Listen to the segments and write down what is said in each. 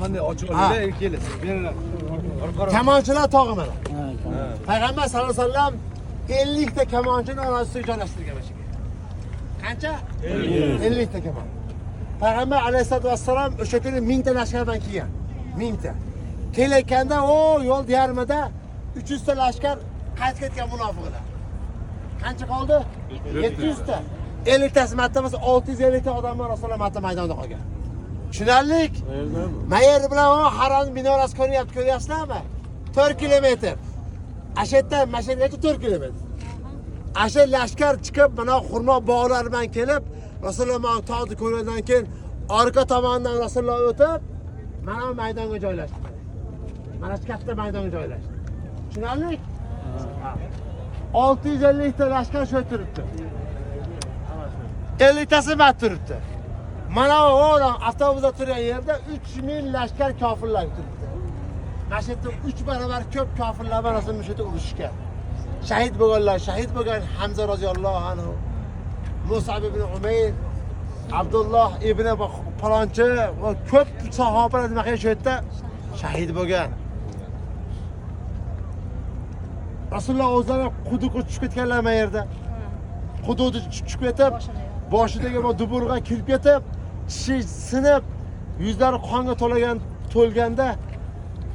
Bunday ochiq olinglar, kelasiz. Beringlar. Kamonchilar tog'i mana. Payg'ambar sallallohu alayhi vasallam 50 ta kamonchini orasiga joylashtirgan mana shu yerga. Qancha? 50 ta kamon. Payg'ambar alayhissalatu vassalom o'sha kuni 1000 ta lashkar bilan kelgan. 1000 ta. Kelayotganda o yo'l yarmida 300 ta lashkar qaytib ketgan munofiqlar. Qancha qoldi? 700 ta. 50 tasi marta bo'lsa 650 ta odam Rasululloh marta maydonda qolgan. Tushunarlik? Mayer bilan o Harom minorasi ko'ryapti, ko'ryapsizlarmi? 4 kilometr. Asha yerdan mana shu yergacha 4 kilometr. Asha lashkar chiqib, mana xurmo bog'lari bilan kelib, Rasululloh mana tog'ni ko'rgandan keyin orqa tomondan Rasululloh o'tib, mana bu maydonga joylashdi. Mana shu katta maydonga joylashdi. Tushunarli? 650 ta lashkar shu yerda turibdi. 50 tasi mat turibdi. Mana bu o'ran avtobusda turgan yerda 3000 lashkar kofirlar turibdi. Mana shu yerda 3 barobar ko'p kofirlar bilan Rasululloh shu yerda urushgan. Shahid bo'lganlar, shahid bo'lgan Hamza roziyallohu anhu, Musab ibn Umayr, Abdulloh ibn palonchi va ko'p sahobalar nima qilgan shu yerda shahid bo'lgan. Rasululloh o'zlari quduqqa tushib ketganlar mana yerda. Quduqqa tushib ketib, boshidagi bu duburg'a kirib ketib, tishi sinib, yuzlari qonga to'lagan to'lganda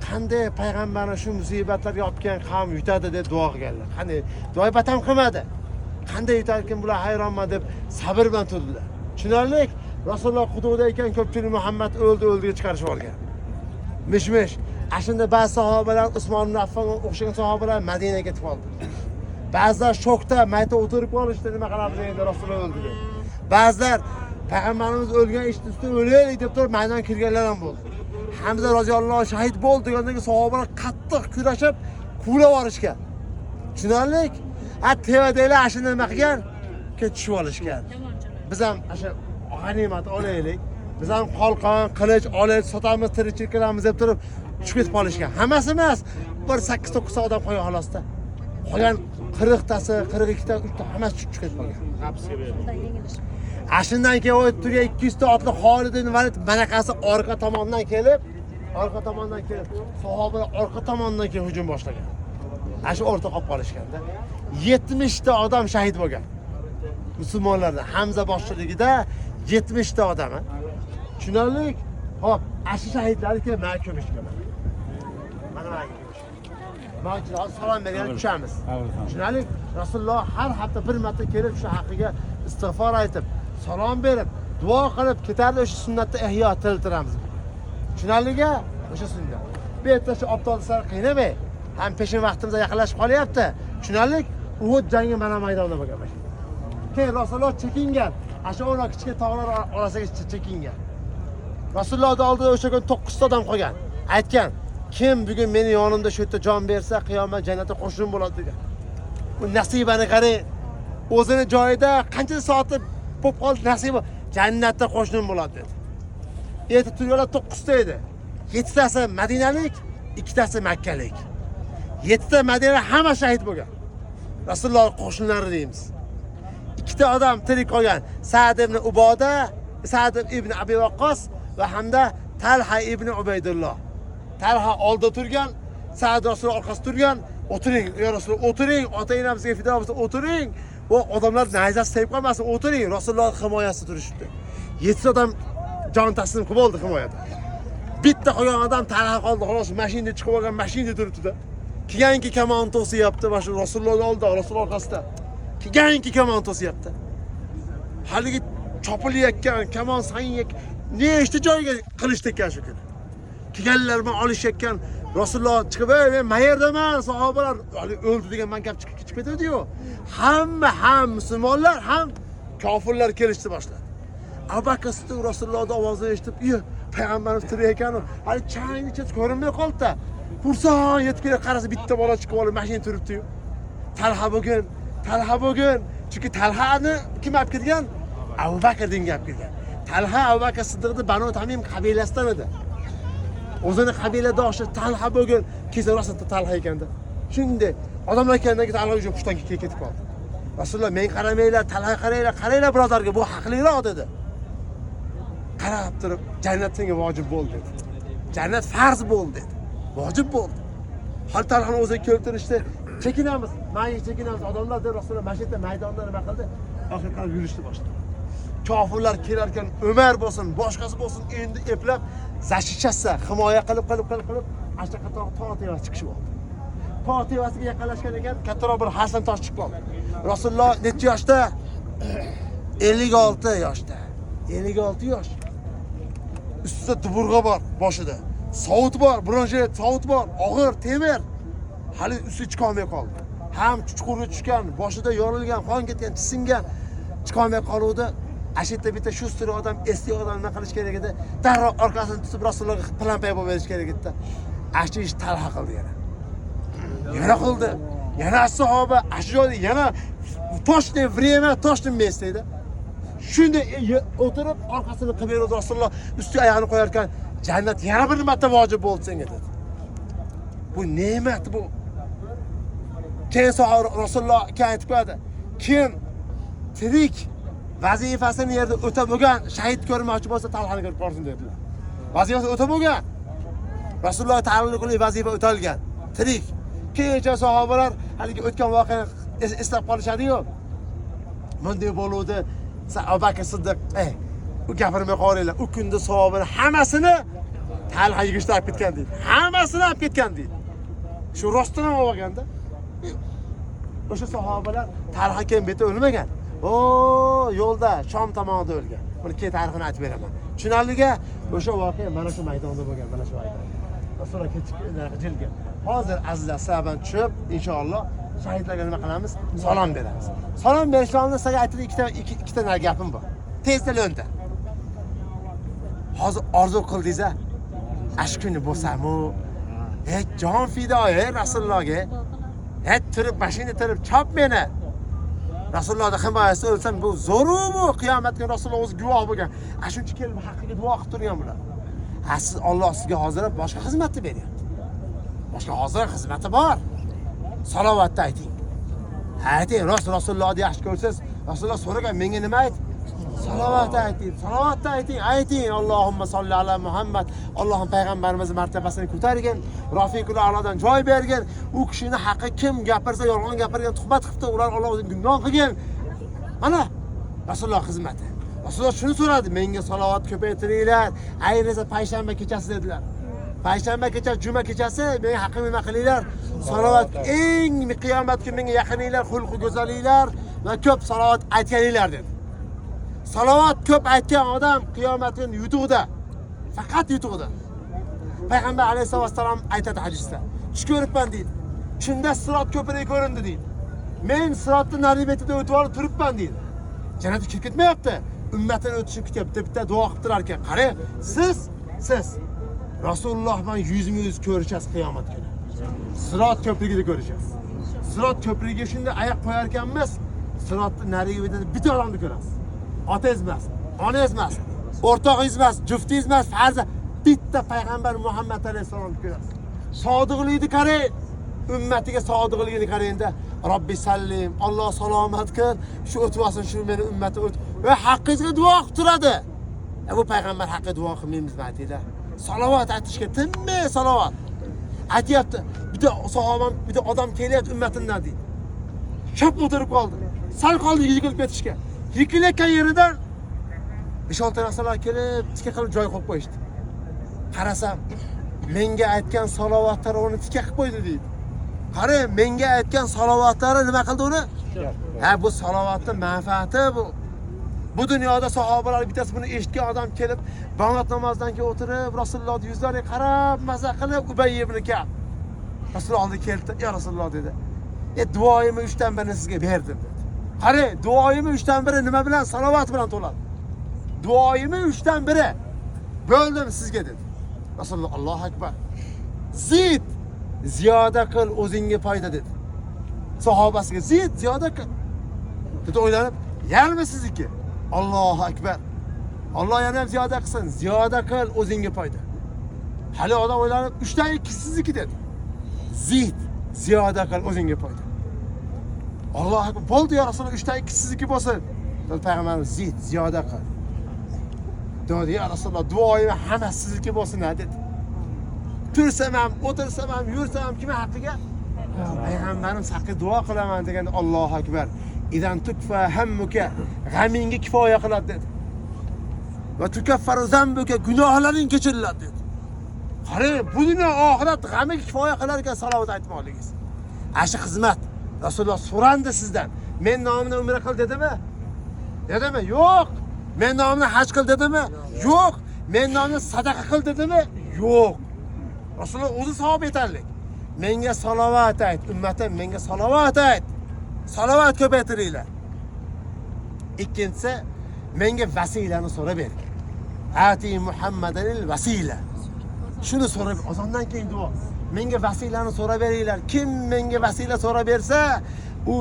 qanday payg'ambarni shu musibatlarga olib kelgan qavm yutadi deb duo qilganlar. Qanday duo batam qilmadi. Qanday yutarkin bular hayronman deb sabr bilan turdilar. Tushunarli? Rasululloh quduqda ekan, ko'pchilik Muhammad o'ldi, o'ldiga chiqarishib olgan. Mish-mish. Ana shunda ba'zi sahobalar Usmon ibn Affonga o'xshagan sahobalar Madinaga ketib qoldi. Ba'zilar shokda mayta o'tirib qolishdi, nima qilamiz endi Rasululloh o'ldi deb. Ba'zilar payg'ambarimiz o'lgan ishni ustida o'laylik deb turib maydonga kirganlar ham bo'ldi. Hamza roziyallohu anhu shahid bo'ldi degandan keyin sahobalar qattiq kurashib quvlab yuborishgan. Tushunarli? Ha, tevadagilar ana shunda nima qilgan? Keyin tushib olishgan. Biz ham o'sha g'animat olaylik. Biz ham qalqon, qilich olib sotamiz, tirikchilik qilamiz deb turib tushib ketib qolishgan. Hammasi emas, bir 8-9 ta odam qolgan xolosda. Qolgan 40 tasi, 42 ta, 3 ta hammasi tushib ketib qolgan. Hapsga berdi. Ana shundan keyin o'tib turgan 200 ta otli Xolid ibn Valid manaqasi orqa tomondan kelib, orqa tomondan kelib, sahobalar orqa tomondan kelib hujum boshlagan. Ana shu o'rta qolib qolishganda 70 ta odam shahid bo'lgan. Musulmonlardan Hamza boshchiligida 70 ta odam. Ha? Tushunarli? Xo'p, ana shu shahidlarni keyin mana ko'mishgan. Mana mana ko'mishgan. Mana shu hozir salom bergan tushamiz. Tushunarli? Rasululloh har hafta bir marta kelib shu haqiga istig'for aytib, salom berib, duo qilib ketardi, o'sha sunnatni ihyo tiriltiramiz. Tushunarliga? O'sha sunnat. Bu yerda shu obdolni sal qiynamay, ham peshin vaqtimizda yaqinlashib qolyapti. Tushunarli? Uhud jangi mana maydonda bo'lgan mana shu. Keyin Rasululloh chekingan. Ana shu o'rna kichkina tog'lar orasiga chekingan. Rasulullohning oldida o'sha kun 9 ta odam qolgan. Aytgan, kim bugun meni yonimda shu yerda jon bersa, qiyomat jannatda qo'shnim bo'ladi degan. Bu nasibani qarang. O'zini joyida qancha soatda bo'lib qoldi nasiba jannatda qo'shnim bo'ladi dedi. Erta turganlar 9 ta edi. 7 tasi Madinalik, 2 tasi Makkalik. 7 ta Madina hamma shahid bo'lgan. Rasululloh qo'shinlari deymiz. 2 ta odam tirik qolgan. Sa'd ibn Uboda, Sa'd ibn Abi Waqqas va hamda Talha ibn Ubaydulloh. Talha oldida turgan, Sa'd Rasul orqasida turgan. O'tiring, ya Rasululloh, o'tiring, ota-enamizga fido bo'lsin, o'tiring. Bu odamlar nayzasi tegib qolmasin, o'tiring. Rasululloh himoyasida turishibdi. 7 ta odam jon taslim qilib oldi himoyada. Bitta qolgan odam Talha qoldi, xolos, mashinada chiqib olgan, mashinada turibdi-da. Kelganki kamon to'siyapti, mana shu Rasulullohning oldida, Rasul orqasida. Kelganki kamon to'siyapti. Haligi chopilayotgan, kamon sangayotgan, nechta joyga qilich tekkan shu kuni. Kelganlar bilan olishayotgan Rasululloh chiqib, "Ey, men qayerdaman?" Sahobalar hali o'ldi degan man gap chiqib ketadi-yu. Hamma ham musulmonlar ham kofirlar kelishni boshladi. Abu Bakr Siddiq Rasulullohning ovozini eshitib, "Iya, payg'ambarimiz tirik ekan." Hali changni chet ko'rinmay qoldi. Xursand yetib kelib qarasa bitta bola chiqib olib mashina turibdi-yu. Talha bugun, Talha bugun. Chunki Talhani kim olib kelgan? Abu Bakr dinga olib kelgan. Talha Abu Bakr Siddiqni Banu Tamim qabilasidan edi. O'zini qabiladoshi Talha bugun kelsa rosa Talha ekanda. Shunday odamlar kelgandan keyin Talha уже pushtan ketib qoldi. Rasululloh men qaramanglar, Talha qaranglar, qaranglar birodarga, bu haqliroq dedi. Qarab turib jannat senga vojib bo'ldi dedi. Jannat farz bo'ldi dedi. Vojib bo'ldi. Hali Talhani o'ziga keltirishdi. Chekinamiz, mayga chekinamiz. Odamlar deb Rasululloh mana shu yerda maydonda nima qildi? Orqaga qarab yurishni boshladi. Kofirlar kelar ekan, Umar bo'lsin, boshqasi bo'lsin, endi eplab защищаться, himoya qilib qilib qilib qilib ashtaqa tog' tepasiga chiqishib oldi. Tog' tepasiga yaqinlashgan ekan, kattaroq bir hasan tosh chiqib qoldi. Rasululloh necha yoshda? 56 yoshda. 56 yosh. Ustida duburg'a bor boshida. Sovut bor, bronjilet sovut bor, og'ir temir. Hali ustiga chiqolmay qoldi. Ham chuqurga tushgan, boshida yorilgan, qon ketgan, chisingan, chiqolmay qoluvdi. Ana shu yerda bitta shustr odam, esli odam nima qilish kerak edi? Darrov orqasini tutib Rasulullohga plan pay bo'lib berish kerak edi. Ana shu ish Talha qildi yana. Yana qildi. Yana sahoba ana shu joyda yana точное время, точное место edi. Shunday o'tirib orqasini qilib berdi Rasululloh, ustiga oyog'ini qo'yar ekan, jannat yana bir marta vojib bo'ldi senga dedi. Bu ne'mat bu. Keyin Rasululloh keyin aytib qo'yadi. Kim tirik vazifasini yerda o'tab bo'lgan shahid ko'rmoqchi bo'lsa Talhani ko'rib qolsin dedilar. Vazifasi o'tab bo'lgan. Rasululloh taalluqli vazifa o'talgan. Tirik. Keyincha sahobalar haligi o'tgan voqeani eslab qolishadi-yu. Bunday bo'luvdi. Abu Bakr Siddiq, u gapirmay qo'yinglar. U kunda savobini hammasini Talha yig'ishtirib olib ketgan deydi. Hammasini olib ketgan deydi. Shu rostdan ham olganda. O'sha sahobalar Talha keyin bu yerda o'lmagan. O yo'lda Shom tomonida o'lgan. Buni keyin tarixini aytib beraman. Tushunarliga o'sha voqea mana shu maydonda bo'lgan, mana shu maydonda. Rasululloh kechikkan. Hozir azizlar sizlardan tushib, inshaalloh shahidlarga nima qilamiz? Salom beramiz. Salom berishdan oldin sizlarga aytib ikkita gapim bor. Tezda lo'nda. Hozir orzu qildingiz-a? Ash kuni bo'lsam-u, ey jon fido, ey Rasulullohga. Ey turib, mashina turib chop meni. Rasulullohning himoyasida o'lsam bu zo'ru bu qiyomat kuni Rasululloh o'zi guvoh bo'lgan. A shuncha kelib haqqiga duo qilib turgan bular. Ha siz Alloh sizga hozir boshqa xizmatni beryapti. Boshqa hozir xizmati bor. Salovatni ayting. Ayting, rost Rasulullohni yaxshi ko'rsangiz, Rasululloh so'ragan menga nima ayt? Salovat ayting, salovatni ayting, ayting. Allohumma solli ala Muhammad. Allohim payg'ambarimiz martabasini ko'targin, Rafiqul a'lodan joy bergin. U kishini haqqi kim gapirsa, yolg'on gapirgan, tuhmat qilibdi, ular Alloh o'zi gumon qilgin. Mana Rasululloh xizmati. Rasululloh shuni so'radi, menga salovat ko'paytiringlar. Ayniqsa payshanba kechasi dedilar. Payshanba kecha, juma kechasi menga haqqim nima qilinglar? Salovat eng qiyomat kuni menga yaqininglar, xulqi go'zalinglar va ko'p salovat aytganinglar dedi. Salovat ko'p aytgan odam qiyomat kuni yutug'ida. Faqat yutug'ida. Payg'ambar alayhissalom vassalom aytadi hadisda. Tush ko'ribman deydi. Shunda sirot ko'prigi ko'rindi deydi. Men sirotni nari betida o'tib olib turibman deydi. Jannatga kirib ketmayapti. Ummatini o'tishini kutyapti. Bitta duo qilib turar ekan. Qarang, siz Rasululloh bilan yuzma-yuz ko'rishasiz qiyomat kuni. Sirot ko'prigida ko'rishasiz. Sirot ko'prigiga shunday oyoq qo'yar ekanmiz, sirotni narigi betida bitta odamni ko'rasiz. Otangiz emas, onangiz emas, o'rtog'ingiz emas, juftingiz emas, farzand, bitta payg'ambar Muhammad alayhissalomni ko'rasiz. Sodiqlikni qarang, ummatiga sodiqligini qarangda, Robbi sallim, Alloh salomat qil, shu o'tib olsin, shu meni ummatim o't va haqqingizga duo qilib turadi. Bu payg'ambar haqqiga duo qilmaymizmi aytinglar? Salovat aytishga tinmay salovat. Aytyapti, bitta sahobam, bitta odam kelyapti ummatimdan deydi. Chop o'tirib qoldi. Sal qoldi yiqilib ketishga. Yiqilayotgan yeridan 5-6 narsalar kelib, tika qilib joy qo'yib qo'yishdi. Qarasam, menga aytgan salovatlari uni tika qilib qo'ydi deydi. Qarang, menga aytgan salovatlari nima qildi uni? Ha, bu salovatning manfaati bu. Bu dunyoda sahobalar bittasi buni eshitgan odam kelib, bomdod namozidan keyin o'tirib, Rasulullohning yuzlariga qarab, maza qilib, Ubay ibn Ka'b Rasululloh oldiga keldi, "Ya Rasululloh" dedi. Duoyimni 3dan birini sizga berdim" dedi. Qarang, duoyimni 3dan biri nima bilan? Salovat bilan to'ladi. Duoyimni 3dan biri bo'ldim sizga dedi. Rasululloh Allohu akbar. Zid ziyoda qil o'zingga foyda dedi. Sahobasiga zid ziyoda qil. Dedi o'ylanib, yarmi sizniki? Allohu akbar. Alloh yana ham ziyoda qilsin, ziyoda qil o'zingga foyda. Hali odam o'ylanib, 3dan 2 sizniki dedi. Zid ziyoda qil o'zingga foyda. Allohu akbar. Bo'ldi ya Rasululloh, 3dan 2 sizniki bo'lsin. Dedi payg'ambarimiz zid ziyoda qil. Dedi ya Rasululloh, duoyim hammasi sizniki bo'lsin dedi. Tursam ham, o'tirsam ham, yursam ham kimning haqqiga? Payg'ambarim haqqiga duo qilaman deganda Allohu akbar. Idan tukfa hammuka, g'amingga kifoya qiladi dedi. Va tukaffaru zambuka, gunohlaring kechiriladi dedi. Qarang, bu dunyo oxirat g'amiga kifoya qilar ekan salovat aytmoqligingiz. Ana shu xizmat. Rasululloh so'randi sizdan. Men nomimdan umra qil dedimi? Dedimi? Yo'q. Men nomimdan haj qil dedimi? Yo'q. Men nomimdan sadaqa qil dedimi? Yo'q. Rasululloh o'zi savob yetarlik. Menga salovat ayt, ummatim, menga salovat ayt. Salovat ko'paytiringlar. Ikkinchisi, menga vasilani so'rab bering. Ati Muhammadanil vasila. Shuni so'rab, ozondan keyin duo. Menga vasilani so'rab beringlar. Kim menga vasila so'rab bersa, u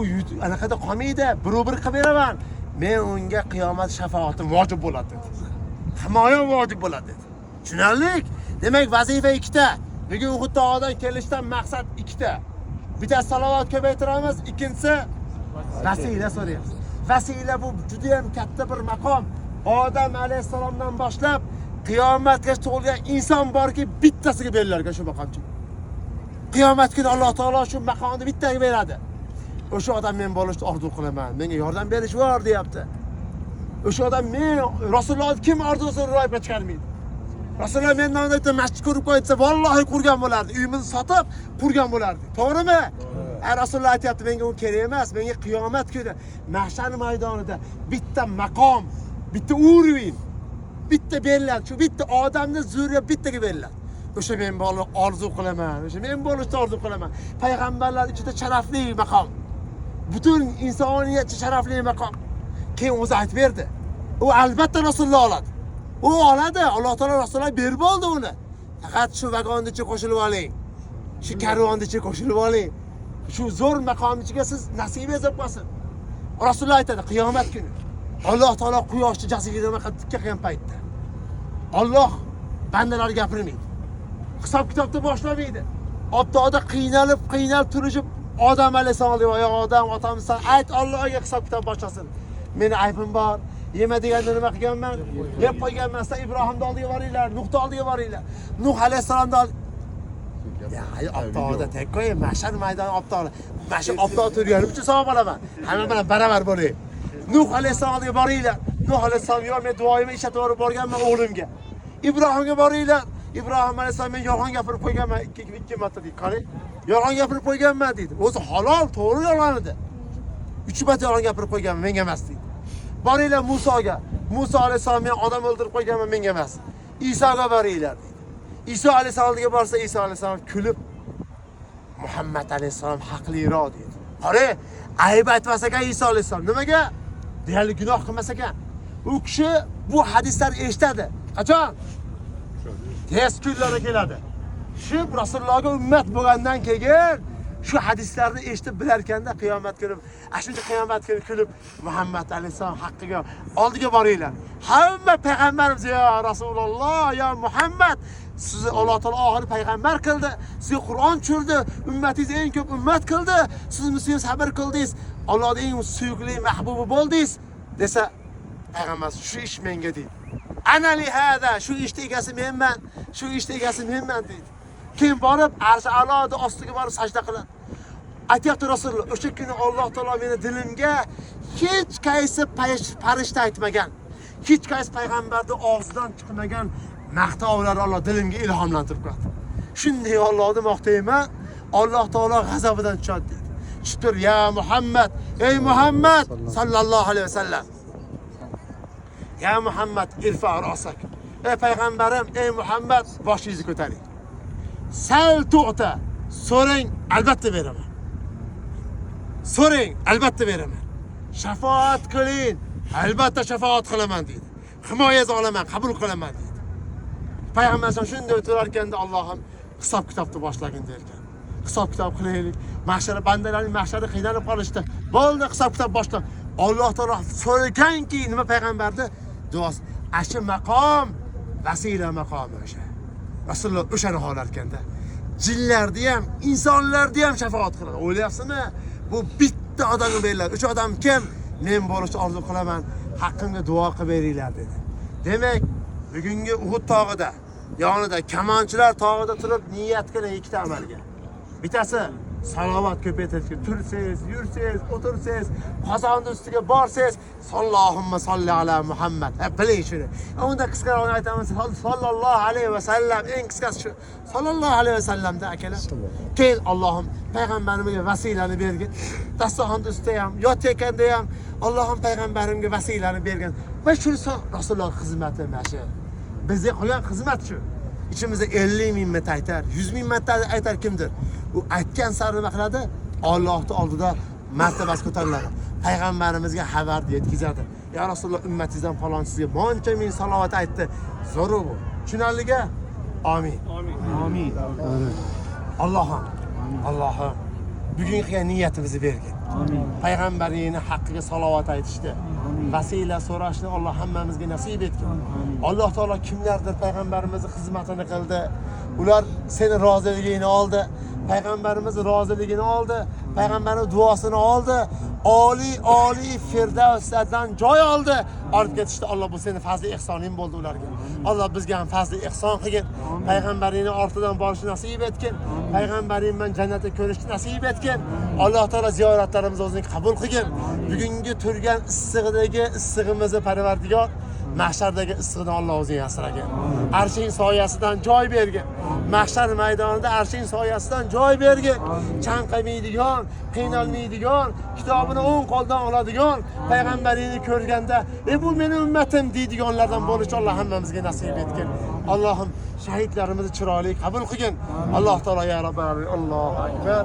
anaqada qolmaydi, bir qilib beraman. Men unga qiyomat shafoatim vojib bo'ladi dedi. Himoyam vojib bo'ladi dedi. Tushunarli? Demak, vazifa ikkita. Bugun Uhud tog'idan kelishdan maqsad ikkita. Bittasi salovat ko'paytiramiz, ikkinchisi vasila so'raymiz. Vasila bu juda ham katta bir maqom. Odam alayhissalomdan boshlab qiyomatgacha tug'ilgan inson borki, bittasiga berilar ekan shu maqomchi. Qiyomat kuni Alloh taolo shu maqomni bittaga beradi. O'sha odam men bo'lishni orzu qilaman, menga yordam berish bor deyapti. O'sha odam men Rasululloh kim orzusini ro'yobga chiqarmaydi. Rasululloh men nomimda bitta masjid qurib qo'y desa, vallohi qurgan bo'lardi. Uyimizni sotib qurgan bo'lardik. To'g'rimi? Rasululloh aytyapti, menga u kerak emas, menga qiyomat kuni mahshar maydonida bitta maqom, bitta уровень, bitta beriladi. Shu bitta odamni zurriya bittaga beriladi. O'sha men bo'lib orzu qilaman, o'sha men bo'lishni orzu qilaman. Payg'ambarlar ichida sharafli maqom. Butun insoniyat sharafli maqom. Keyin o'zi aytib berdi. U albatta Rasululloh oladi. U oladi. Alloh taolo Rasululloh berib oldi uni. Faqat shu vagonni ichiga qo'shilib oling. Shu karvonni ichiga qo'shilib oling. Shu zo'r maqomni ichiga siz nasibingiz bo'lib qolsin. Rasululloh aytadi, qiyomat kuni Alloh taolo quyoshni jazirama qilib tikka qilgan paytda Alloh bandalarga gapirmaydi. Hisob kitobni boshlamaydi. Obtoda qiynalib, qiynalib turishib Odam alayhissalom deb, "Ey Odam, otamsan, ayt Allohga hisob kitob boshlasin. Meni aybim bor. Yema deganda nima qilganman? Yeb qo'yganman. Sizlar Ibrohimni oldiga boringlar, Nuhni oldiga boringlar. Nuh alayhissalomni Ya, obtoda tek qo'y, mahshar maydoni obtoda. Mana shu obtoda turganim uchun savob olaman. Hamma bilan baravar bo'ling. Nuh alayhissalom oldiga boringlar. Nuh alayhissalom, yo men duoyimni ishlatib borib borganman o'g'limga. Ibrohimga boringlar. Ibrohim alayhissalom men yolg'on gapirib qo'yganman ikki marta deydi. Qarang. Yolg'on gapirib qo'yganman deydi. O'zi halol, to'g'ri yolg'on edi. 3 marta yolg'on gapirib qo'yganman, menga emas deydi. Boringlar Musoga. Muso alayhissalom men odam o'ldirib qo'yganman, menga emas. Isoga boringlar deydi. Iso alayhissalomga borsa, Iso alayhissalom kulib Muhammad alayhissalom haqliroq deydi. Qarang, ayb aytmas ekan Iso alayhissalom. Nimaga? Deyarli gunoh qilmas ekan. U kishi bu hadislarni eshitadi. Qachon? Tez kunlarda keladi. Shu Rasulullohga ummat bo'lgandan keyin shu hadislarni eshitib bilarkanda qiyomat kuni, shuncha qiyomat kuni kulib Muhammad alayhissalom haqqiga oldiga boringlar. Hamma payg'ambarimiz ya Rasululloh, ya Muhammad, sizni Alloh taolo oxiri payg'ambar qildi, sizga Qur'on tushirdi, ummatingiz eng ko'p ummat qildi, siz muslim sabr qildingiz, Allohning eng suyukli mahbubi bo'ldingiz desa, payg'ambar shu ish menga deydi. Ana li hada, shu ishni egasi menman, shu ishni egasi menman deydi. Keyin borib arsh aloda ostiga borib sajda qiladi. Aytyapti Rasululloh, o'sha kuni Alloh taolo meni dilimga hech qaysi farishta aytmagan, hech qaysi payg'ambarning og'zidan chiqmagan maqtovlar Alloh dilimga ilhomlantirib qo'yadi. Shunday Allohni maqtayman, Alloh taolo g'azabidan tushadi deydi. Tushib turib, ya Muhammad, ey Muhammad sallallohu alayhi vasallam. Ya Muhammad irfa rasak. Ey payg'ambarim, ey Muhammad, boshingizni ko'taring. Sal tu'ta, so'rang, albatta beraman. So'rang, albatta beraman. Shafoat qiling, albatta shafoat qilaman deydi. Himoyangizni olaman, qabul qilaman deydi. Payg'ambar alayhisalom shunday turar ekanda Allohim hisob kitobni boshlagin der ekan. Hisob kitob qilaylik. Mahshar bandalarning mahshari qiynalib qolishdi. Bo'ldi, hisob kitob boshla. Alloh taolo so'raganki, nima payg'ambarni duosi. Ashu maqom vasila maqomi o'sha. Rasululloh o'shani xohlar ekanda. Jinlarni ham, insonlarni ham shafoat qiladi. O'ylayapsizmi? Bu bitta odamga beriladi. O'sha odam kim? Men bo'lishni orzu qilaman. Haqqimga duo qilib beringlar dedi. Demak, bugungi Uhud tog'ida Yonida kamonchilar tog'ida turib niyat qiling ikkita amalga. Bittasi salovat ko'paytirishga, tursangiz, yursangiz, o'tirsangiz, qozonni ustiga borsangiz, sallohumma solli ala Muhammad. Ha, biling shuni. Unda qisqaroqini aytamiz, sallallohu alayhi va sallam, eng qisqasi shu. Sallallohu alayhi va sallamda akalar. Keyin Allohim payg'ambarimga vasilani bergin. Dasturxonni ustida ham, yotayotganda ham Allohim payg'ambarimga vasilani bergin. Va shuni Rasululloh xizmati mana shu. Bizga qilgan xizmat shu. İçimizde 50 ming marta aytar, 100 ming marta aytar kimdir. U aytgan sari nima qiladi? Allohning oldida martabasi ko'tariladi. Payg'ambarimizga xabar yetkazadi. Ya Rasululloh, ummatingizdan falon sizga buncha ming salovat aytdi. Zo'r bu. Tushunarliga? Amin. Amin. Allohim, Allohim bugun qilgan niyatimizni bergin. Payg'ambaringni haqqiga salovat aytishdi. Vasila so'rashni Alloh hammamizga nasib etgin. Alloh taolo kimlardir payg'ambarimizni xizmatini qildi. Ular seni roziligingni oldi. Payg'ambarimiz roziligini oldi. Payg'ambarning duosini oldi. Oliy oliy firdavslardan joy oldi. Olib ketishdi. Alloh bu seni fazli ehsoning bo'ldi ularga. Alloh bizga ham fazli ehson qilgin. Payg'ambaringni ortidan borishni nasib etgin. Payg'ambaring bilan jannatda ko'rishni nasib etgin. Alloh taolo ziyoratlarimizni o'zing qabul qilgin. Bugungi turgan issig'idagi issig'imizni Parvardigor mahshardagi issig'idan Alloh o'zing asragin. Arshing soyasidan joy bergin. Mahshar maydonida arshing soyasidan joy bergin. Chanqamaydigan, qiynalmaydigan, kitobini o'ng qo'ldan oladigan, payg'ambaringni ko'rganda, "E bu meni ummatim" deydiganlardan bo'lish Alloh hammamizga nasib etgin. Allohim shahidlarimizni chiroyli qabul qilgin. Alloh taolo ya Robbal alamin. Allohu akbar.